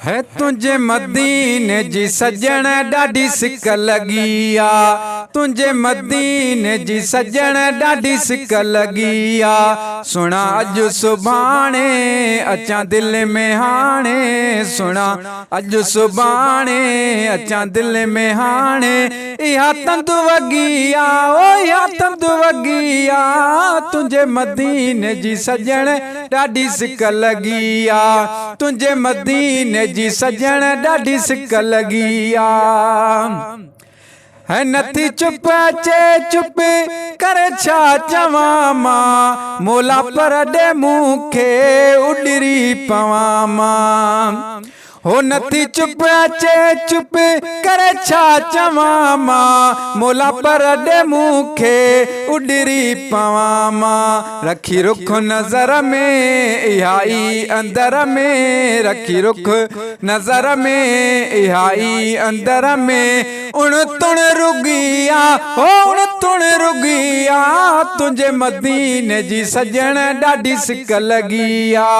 هي تنهنجي مديني جي سڄڻ ڏاڍي سڪ لڳي آ تنهنجي مديني جي سڄڻ ڏاڍي سڪ لڳي آ سهڻا اڄ سڀاڻي اچان دل ۾ هاڻي سهڻا اڄ سڀاڻي اچان دل ۾ هاڻي اها تند وڳي آ او اها تند وڳي آ تنهنجي مديني جي سڄڻ ڏاڍي سڪ لڳي آ تنهنجي مديني جي سڄڻ ڏاڍي سڪ لڳي آ هي نٿي چپ اچي چپ ڪري ڇا چوان مان مولا پر ڏي مون کي اڏري پوان مان هو نٿي چپ اچي چپ ڪري ڇا چوان مان مولا پر ڏي مون کي اڏري پوان مان رکي رک نظر ۾ اها ئي اندر ۾ رکي رک نظر ۾ اها ئي اندر ۾ اڻ تڻ رڳي آ هو اڻ تڻ رڳي آ تنهنجي مديني جي سڄڻ ڏاڍي سڪ لڳي آ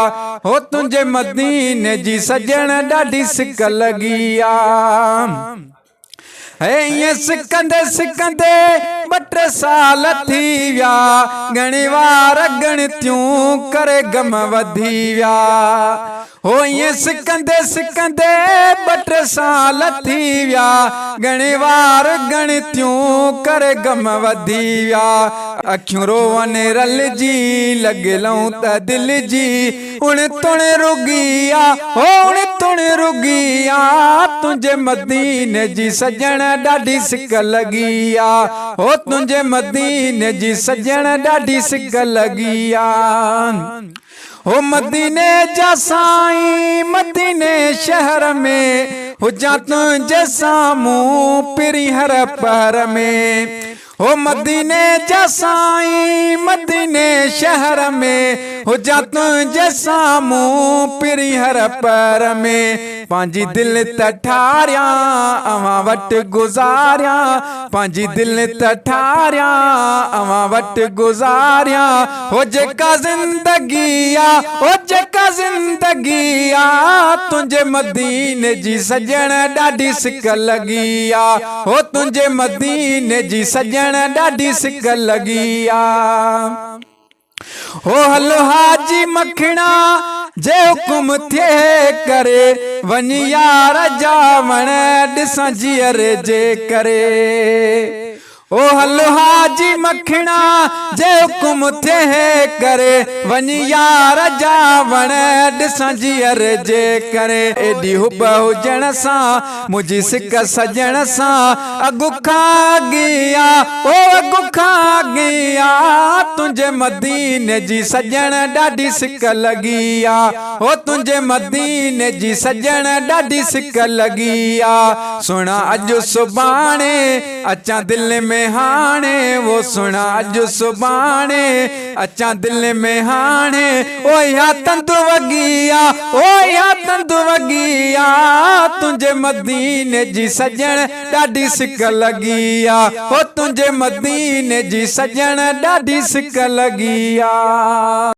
هو تنهنجي مديني جي سڄڻ ڏاڍي سڪ لڳي آ. هي ائين سڪندي سڪندي ٻه ٽي سال ٿي ويا ڳڻي وار ڳڻتيون ڪري غم وڌي ويا. هو ائين سڪندي سڪندي ٻه ٽي سال ٿي ويا، ڳڻي وار ڳڻتيون ڪري غم وڌي ويا. اکيون روئن رلجي، لڳلئون ته دل جي اڻ تڻ رڳي آ، هو اڻ تڻ رڳي آ، تنهنجي مديني جي سڄڻ ڏاڍي سڪ لڳي آ، هو تنهنجي مديني جي سڄڻ ڏاڍي سڪ لڳي آ. هو مديني جا سائين مديني شهر ۾ هجان تنهنجي سامهون پرين هر پهر ۾ هو مديني جا سائين مديني شهر ۾ هجان تنهنجي سامهون پرين هر پهر ۾ پنهنجي دل ته ٺاريان اوهان وٽ گذاريان پنهنجي دل ته ٺاريان اوهان وٽ گذاريان هو جيڪا زندگي آ هو جيڪا زندگي آ تنهنجي مديني جي سڄڻ ڏاڍي سڪ لڳي آ هو تنهنجي مديني جي سڄڻ ڏاڍي سڪ لڳي آ هو هل حاجي مکڻا جي حڪم ٿئي ڪري وڃ يار جا وڻ ڏسان جيئري جي ڪري او هل حاجي مکڻا جي حڪم ٿئي ڪري وڃ يار جا وڻ ڏسان جيئر جي ڪري ايڏي حب هجڻ سان منهنجي سڪ سڄڻ سان اڳ کان اڳي آ او اڳ کان اڳي آ تنهنجي مديني جي سڄڻ ڏاڍي سڪ لڳي آ او تنهنجي مديني جي سڄڻ ڏاڍي سڪ لڳي آ سهڻا اڄ سڀاڻي اچان دل ۾ هاڻي وو سهڻا اڄ سڀاڻي اچان دل ۾ هاڻي او اها تند وڳي آ او اها تند وڳي آ تنهنجي مديني جي سڄڻ ڏاڍي سڪ لڳي آ او تنهنجي مديني جي سڄڻ ڏاڍي سڪ لڳي آ.